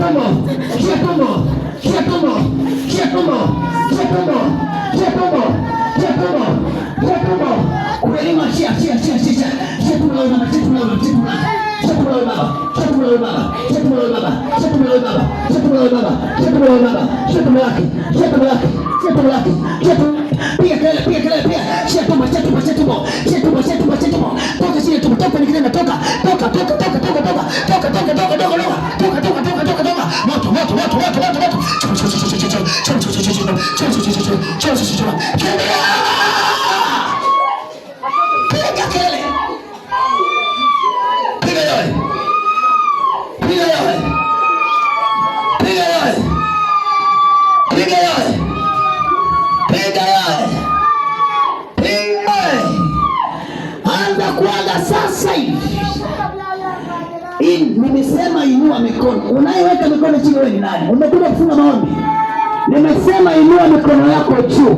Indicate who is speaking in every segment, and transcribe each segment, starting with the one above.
Speaker 1: tumbo, achia tumbo, achia tumbo, achia tumbo, achia tumbo, achia tumbo, achia tumbo, achia tumbo. Umelima, achia, achia, achia, achia, achia tumbo la mama, achia tumbo la mama, achia tumbo la baba, achia tumbo la baba, achia tumbo la baba, achia tumbo la baba, achia tumbo la baba, achia tumbo la baba, achia tumbo lake, achia tumbo lake, achia tumbo lake, achia tumbo. Piga kelele, piga kelele, piga. Achia tumbo, achia tumbo, achia tumbo, achia tumbo, achia tumbo, achia tumbo. Toka chini tumbo, toka kwenye kitanda, toka, toka, toka, toka, toka, toka, toka, toka, toka, toka, toka, toka, toka, toka, toka, toka. Moto, moto, moto, moto, moto, moto. Kimbia! Piga kelele. Piga yowe. Piga yowe. Piga yowe. Piga yowe. Piga yowe. Piga yowe. Anza kuaga sasa hivi. Nimesema inua mikono. Unayeweka mikono chini wewe ni nani? Umekuja kufunga maombi. Nimesema inua mikono yako juu.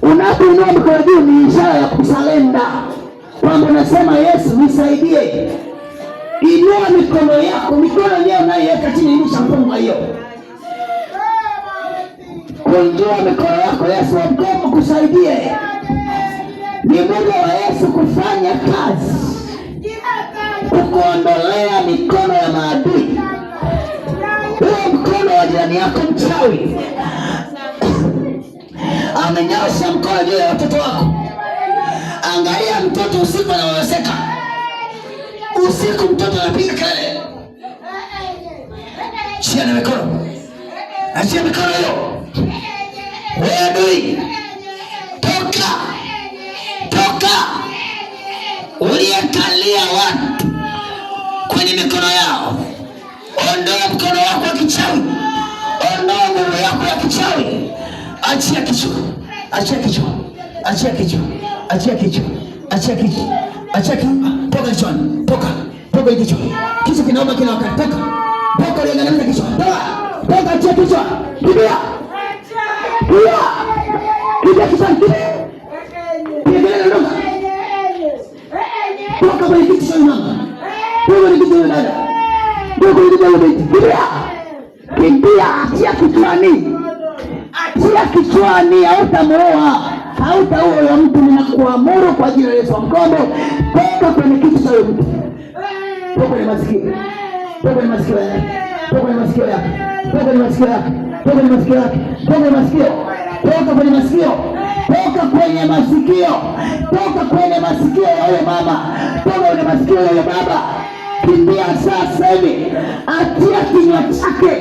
Speaker 1: Unapoinua mikono juu ni ishara ya kusurrender, kwamba unasema Yesu nisaidie. Inua mikono yako, mikono yenyewe unayoiweka chini imeshafungwa hiyo. Kunjua mikono yako, Yesu wa kusaidie. Ni muda wa Yesu kufanya kazi, kukuondolea mikono ya maadui. Huo mkono wa jirani yako mchawi amenyosha mkono juu ya watoto wako. Angalia mtoto usiku anawezeka, usiku mtoto anapiga kelele. Achia na mikono, achia mikono hiyo. Wewe adui, toka, toka, uliyekalia watu kwenye mikono yao, ondoa mkono wako wa kichawi, ondoa nguvu yako ya kichawi. Achia kichwa, achia kichwa, achia kichwa, achia kichwa, achia kichwa, achia kichwa, toka kichwani, toka, toka kichwa, kichwa kinauma kila wakati, toka, toka, uliangamiza kichwa, toka, toka, achia kichwa, kimbia, kimbia, kimbia kichwani, kimbia, piga kelele, ondoka, toka kwenye kichwa cha mama, toka kwenye kichwa cha dada, toka kwenye kichwa cha binti, kimbia, kimbia, achia kichwani, achia kichwani, hautamuoa, hautaua huyo mtu. Ninakuamuru kwa jina la Yesu wa Mkombo, toka kwenye kichwa cha huyo mtu, toka kwenye masikio, toka kwenye masikio yake, toka kwenye masikio yake, toka kwenye masikio yake, toka kwenye masikio yake, toka kwenye masikio, toka kwenye masikio, toka kwenye masikio, toka kwenye masikio ya huyo mama, toka kwenye masikio ya huyo baba, kimbia sasa hivi, achia kinywa chake.